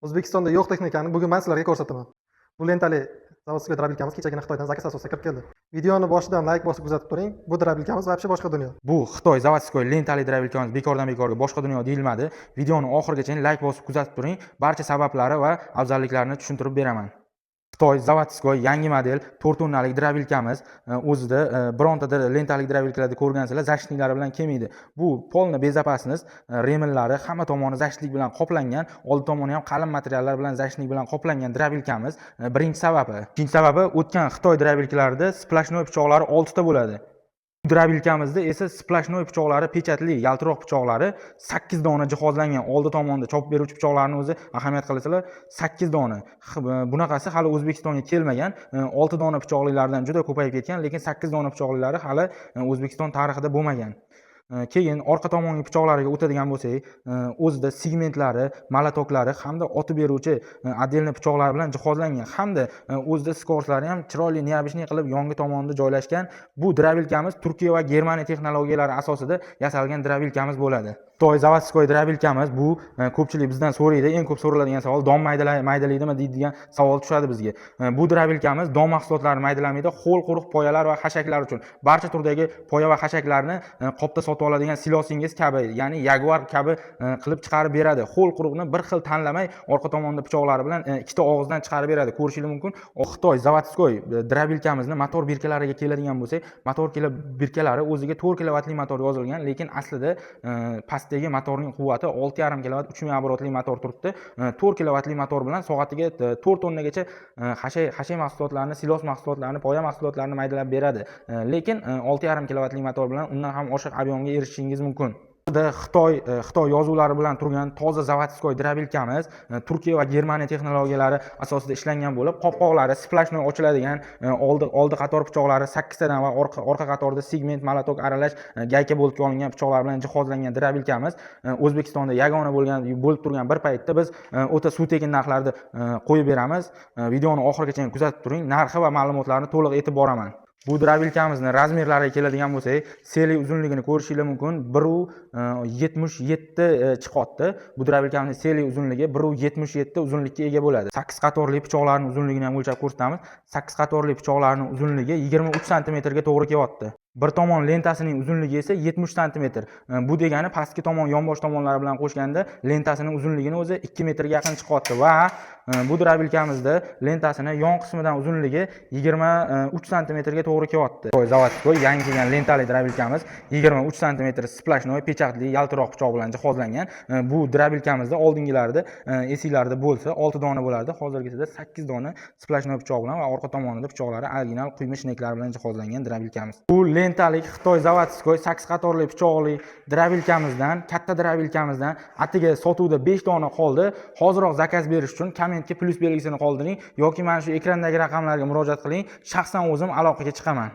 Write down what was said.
O'zbekistonda yo'q texnikani bugun men sizlarga ko'rsataman. Bu lentali заводской дробилка miz kechagina Xitoydan заказ asosida kirib keldi. Videoni boshidan layk bosib kuzatib turing. Bu дробилка miz вообще boshqa dunyo. Bu Xitoy заводской lentali дробилка miz bekordan bekorga boshqa dunyo deyilmadi. Videoni oxirigacha layk bosib kuzatib turing. Barcha sabablari va afzalliklarini tushuntirib beraman. Xitoy заводской yangi model 4 tonnalik дробилка miz o'zida bironta lentalik дробилка larda ko'rgansizlar, защитник lari bilan kelmaydi. Bu полный безопасность, ремень lari hamma tomoni защитник bilan qoplangan, oldi tomoni ham qalin materiallar bilan защитник bilan qoplangan дробилка miz. Birinchi sababi. Ikkinchi sababi, o'tgan Xitoy дробилка larida сплошной pichoqlari 6 ta bo'ladi. Дробилка mizda esa сплошной pichoqlari, pechatli yaltiroq pichoqlari 8 dona jihozlangan. Oldi tomonda chopib beruvchi pichoqlarni o'zi, ahamiyat qilasalar, 8 dona. Bunaqasi hali O'zbekistonga kelmagan. 6 dona pichoqlilardan juda ko'payib ketgan, lekin 8 dona pichoqlilari hali O'zbekiston tarixida bo'lmagan. Keyin orqa tomongi pichoqlariga o'tadigan bo'lsak, o'zida segmentlari, молоток lari hamda otib beruvchi отдельный pichoqlar bilan jihozlangan hamda o'zida скорость lari ham chiroyli, необычный qilib yongi tomonida joylashgan. Bu дробилка miz Turkiya va Germaniya texnologiyalari asosida yasalgan дробилка miz bo'ladi. Xitoy заводской дробилка miz bu ko'pchilik bizdan so'raydi, eng ko'p so'raladigan savol, don maydalaydimi deydigan savol tushadi bizga. Bu дробилка miz don mahsulotlarini maydalamaydi, ho'l quruq poyalar va xashaklar uchun barcha turdagi poya va xashaklarni qopda sotib oladigan silosingiz kabi, ya'ni Yaguar kabi qilib chiqarib beradi. Ho'l quruqni bir xil tanlamay, orqa tomonda pichoqlari bilan ikkita og'izdan chiqarib beradi. Ko'rishingiz mumkin. Xitoy заводской дробилка mizni motor бирка lariga keladigan bo'lsak, motor бирка lari o'ziga 4 kilovatli motor yozilgan, lekin aslida pastdagi motorning quvvati 6,5 kilovat, 3000 оборот li motor turibdi. 4 kilovatli motor bilan soatiga 4 tonnagacha xashay mahsulotlarini, silos mahsulotlarini, poya mahsulotlarini maydalab beradi. Lekin 6,5 kilovatli motor bilan undan ham oshiq объем ga erishishingiz mumkin. Burada Xitoy yozuvlari bilan turgan toza заводской дробилка miz Turkiya va Germaniya texnologiyalari asosida ishlangan bo'lib, qopqoqlari сплошной ochiladigan, oldi qator pichoqlari sakkiztadan va orqa qatorda segment, молоток aralash гайка болт ga olingan pichoqlar bilan jihozlangan дробилка miz O'zbekistonda yagona bo'lgan bo'lib turgan bir paytda biz o'ta suv tekin narxlarda qo'yib beramiz. Videoni oxirigacha kuzatib turing, narxi va ma'lumotlarni to'liq aytib boraman. Bu дробилка mizni размер lariga keladigan bo'lsak, целый uzunligini ko'rishinglar mumkin, 1,77 chiqyapti. Bu дробилка mizni целый uzunligi 1,77 uzunlikka ega bo'ladi. Sakkiz qatorli pichoqlarni uzunligini ham o'lchab ko'rsatamiz. Sakkiz qatorli pichoqlarni uzunligi 23 santimetrga to'g'ri kelyapti. Bir tomon lentasining uzunligi esa 70 santimetr. Bu degani pastki tomon, yonbosh tomonlari bilan qo'shganda lentasining uzunligini o'zi 2 metrga yaqin chiqyapti va bu дробилка mizda lentasini yon qismidan uzunligi 23 santimetrga to'g'ri kelyapti. Заводской yangi kelgan lentali дробилка miz 23 santimetr сплошной pechatli yaltiroq pichoq bilan jihozlangan. Bu дробилка mizda oldingilarida esinglarda bo'lsa, 6 dona bo'lardi. Hozirgisida 8 dona сплошной pichoq bilan va orqa tomonida pichoqlari original quyma shneklar bilan jihozlangan дробилка miz. Bu lentalik Xitoy заводской 8 qatorli pichoqli дробилка mizdan, katta дробилка mizdan atiga sotuvda 5 dona qoldi. Hoziroq заказ berish uchun kommentga plyus belgisini qoldiring yoki mana shu ekrandagi raqamlarga murojaat qiling. Shaxsan o'zim aloqaga chiqaman.